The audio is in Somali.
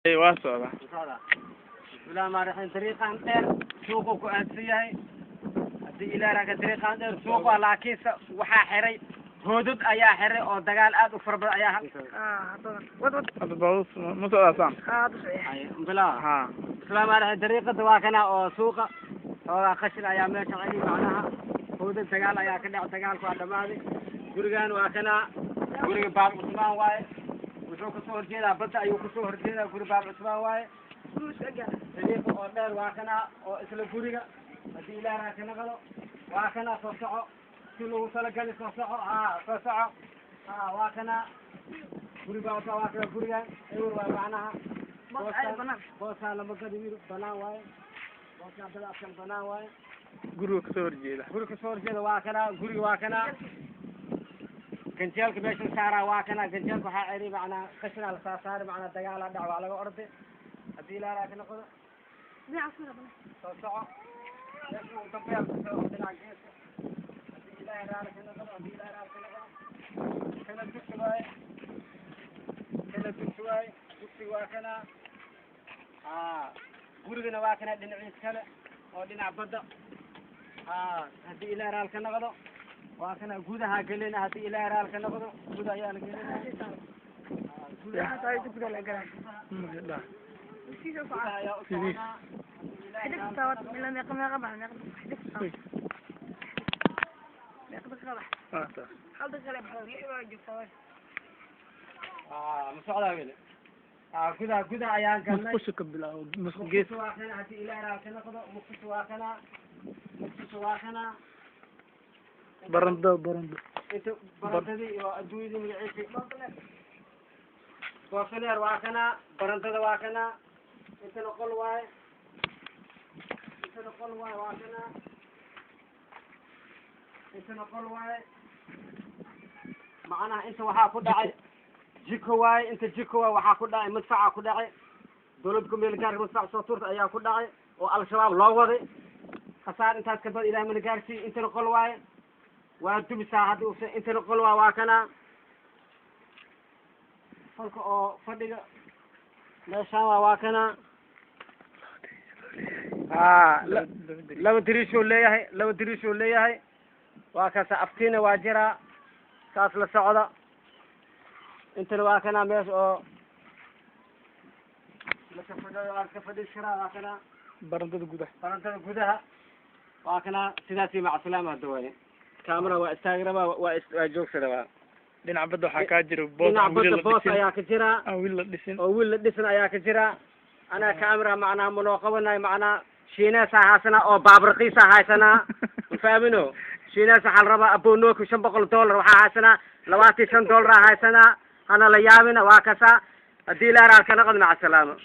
Waa socdaa. Socda. Bismillahi rahmaani rahiim. Dariiqan dheer suuquu ku aadsan yahay. Haddii Ilaahay raaga, dariiqan dheer suuq waa, laakiinse waxaa xiray hoodad ayaa xiray oo dagaal aad u fara badan ayaa. Wad wad. Hadda baabuur ma socdaa saan? Hadda socda. Bilaa. Ha. Bismillahi rahmaani rahiim. Dariiqada waa kana oo suuqa xoogaa qashin ayaa meesha celi, macnaha hoodad dagaal ayaa ka dhac, dagaalku waa dhamaaday. Gurigan waa kana, guriga Baab Cusmaan waaye. Wuxuu kasoo horjeedaa badda ayuu kasoo horjeedaa. Guri Baab Cusmaan waaye. Dariiqa oo dheer waa kana oo isla guriga. Haddii Ilaahay raa ka naqdo, waa kana. Soo soco si lagu talagali, soo soco, ha, soo soco, ha. Waa kana guri Baab, waa kana gurigan ewer waa, macnaha booskaan, booskaan lama gadi, wiil banaan waaye. Booskaan dad afkan banaan waaye. Guriga kasoo horjeeda. Guri kasoo horjeeda waa kana, guriga waa kana. Ganjeelka meesha la saaraa waa kana. Ganjeelka waxaa ceri, macnaa qashinaa la saar saari, macnaa dagaalaa dhac, waa laga orday. Haddii Ilaahay raa ka noqdo, soo soco meesha ugu dambeeya kusoo dhinaca geeska. Haddii Ilaahay raali ka noqdo, haddii Ilaahay raali ka noqdo, kana dugsi waaye, kana dugsi waaye, dugsiga waa kana. Gurigana waa kana dhinaciis kale oo dhinaca badda. Haddii Ilaahay raali ka noqdo, waa kana. Gudaha gelina. Haddii Ilaahay raali ka noqdo, gudaha ayaa la gelina. Gudaha. Gudaha ayaa u soconaa. Meeqa meeqa bax, meeqa meeqa daqiiqa bax? Waa taas. Hal daqiiqa le baxdo, lix baa joogtaa. Ma socdaa weli. Gudaha, gudaha ayaan galnay. Musqusha ka bilaabo, gees. Muqdisho waa kana. Haddii Ilaahay raali ka noqdo, Muqdisho waa kana, Muqdisho waa kana. Barando, barando. Inta barandadii iyo adduunyadii magaciisi goofineer waa kana, barandada waa kana. Intana qol waaye, intana qol waaye, waa kana. Intana qol waaye, macnaha inta waxaa ku dhacay jiko waaye, inta jiko waaye. Waxaa ku dhacay madfaca ku dhacay, dawlad kumeel gaarka madfac soo tuurta ayaa ku dhacay oo Al-Shabaab loo waday. Khasaar intaas ka bad Ilahay mana gaarsiiy. Intana qol waaye, waa dumisaa hadda usa. Intana qol waa, waa kana qolka oo fadhiga meeshaan waa, waa kana. Laba dariishuu leeyahay, laba dariishuu leeyahay. Waa kaasa, aftiina waa jiraa, saas la socda. Intana waa kana meesha oo laka fadhiyo, waa ka fadhiis karaa, waa kana. Barandada gudaha. Barantada gudaha waa kana. Sidaasi macasalaama. Hadda waaye camera waa istaagi rabaa, waa joogsi rabaa. Dhinaca badda waxaa kaa jira boos dhinaca aan weli badda la boos dhisin. Ayaa ka jira. Aan weli la dhisin. Oo wiil la dhisin ayaa ka jira. Anaa camera macnaha manoo qabanayo, macnaha Shiineesaa haysanaa oo baabraqiisaa haysanaa, mafahmino? Shiinees waxaa la rabaa abonoki $500 waxaa haysanaa, 25 dollaraa haysanaa. Hana la yaabina, waa kasa. Haddii Ilaahay raal ka noqdo, maca salaama.